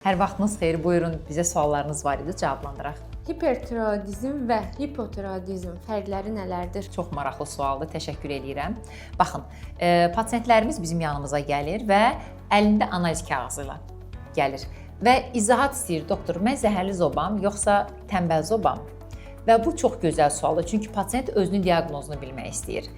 Hər vaxtınız xeyir. Buyurun, bizə suallarınız var idi, cavablandıraq. Hipertiroidizm və hipotiroidizm fərqləri nələrdir? Çox maraqlı sualdır. Təşəkkür eləyirəm. Baxın, pasientlərimiz bizim yanımıza gəlir və əlində analiz kağızı ilə gəlir və izahat istəyir: "Doktor, mən zəhərli zobam yoxsa tənbəl zobam?" Və bu çox gözəl sualdır, çünki pasient özünün diaqnozunu bilmək istəyir.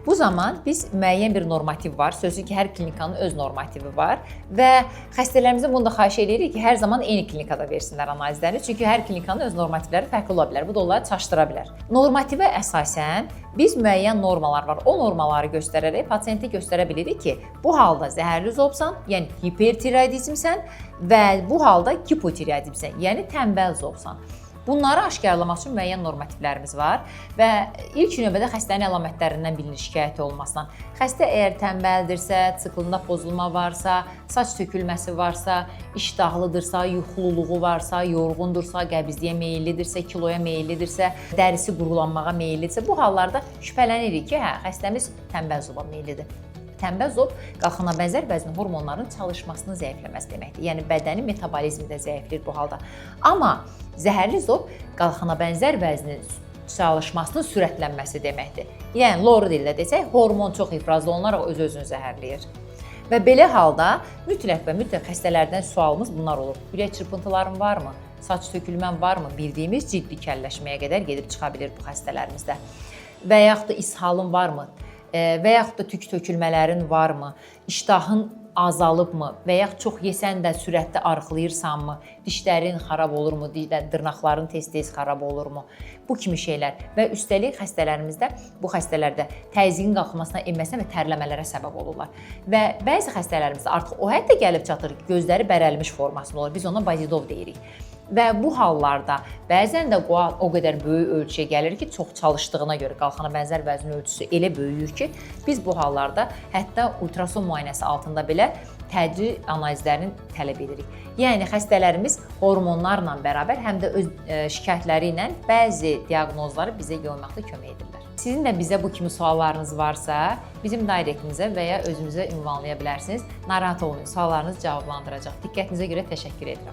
Bu zaman biz müəyyən bir normativ var. Sözsüz ki, hər klinikanın öz normativi var və xəstələrimizdən bunu da xahiş edirik ki, hər zaman eyni klinikada versinlər analizlərini. Çünki hər klinikanın öz normativləri fərqli ola bilər. Bu da onları çaşdıra bilər. Normativə əsasən biz müəyyən normalar var. O normaları göstərərək pasientə göstərə bilirik ki, bu halda zəhərli zobsan, yəni hipertiroidizmsən və bu halda hipotiroidizmsən, yəni tənbəl zobsan. Bunları aşkarlamaq üçün müəyyən normativlərimiz var və ilk növbədə xəstənin əlamətlərindən bilinir, şikayəti olmasından. Xəstə əgər tənbəldirsə, siklında pozulma varsa, saç tökülməsi varsa, iştahlıdırsa, yuxululuğu varsa, yorğundursa, qəbizliyə meyillidirsə, kiloya meyillidirsə, dərisi qurulanmağa meyillidirsə, bu hallarda şübhələnirik ki, hə, xəstəmiz tənbəl zoba meyillidir. Tənbəl zob qalxana bənzər vəznin hormonların çalışmasının zəifləməsi deməkdir. Yəni bədənin metabolizmi də zəifləyir bu halda. Amma zəhərli zob qalxana bənzər vəznin çalışmasının sürətlənməsi deməkdir. Yəni loru dildə desək, hormon çox ifraz olunaraq öz-özünü zəhərləyir. Və belə halda mütləq və mütləq xəstələrdən sualımız bunlar olur. Ürək çırpıntıların varmı? Saç tökülmən varmı? Bildiyimiz ciddi kəlləşməyə qədər gedib çıxa bilir bu xəstələrimizdə. Və yaxud da ishalın varmı? Və yaxud da tük tökülmələrin varmı? İştahın azalıbmı? Və yaxud çox yesən də sürətli arıqlayırsanmı? Dişlərin xarab olurmu? Dırnaqların tez-tez xarab olurmu? Bu kimi şeylər və üstəlik xəstələrimizdə, bu xəstələrdə təzyiqin qalxmasına, enməsinə və tərləmələrə səbəb olurlar. Və bəzi xəstələrimizdə artıq o həddə gəlib çatır ki, gözləri bərəlmiş formasında olur. Biz ona Bazidov deyirik. Və bu hallarda bəzən də o qədər böyük ölçüyə gəlir ki, çox çalışdığına görə qalxana bənzər vəznin ölçüsü elə böyüyür ki, biz bu hallarda hətta ultrason müayinəsi altında belə təcili analizlərini tələb edirik. Yəni xəstələrimiz hormonlarla bərabər həm də öz şikayətləri ilə bəzi diaqnozları bizə qoymaqda kömək edirlər. Sizin də bizə bu kimi suallarınız varsa, bizim directimizə və ya özümüzə ünvanlaya bilərsiniz. Narahat olmayın, suallarınız cavablandıracaq. Diqqətinizə görə təşəkkür edirəm.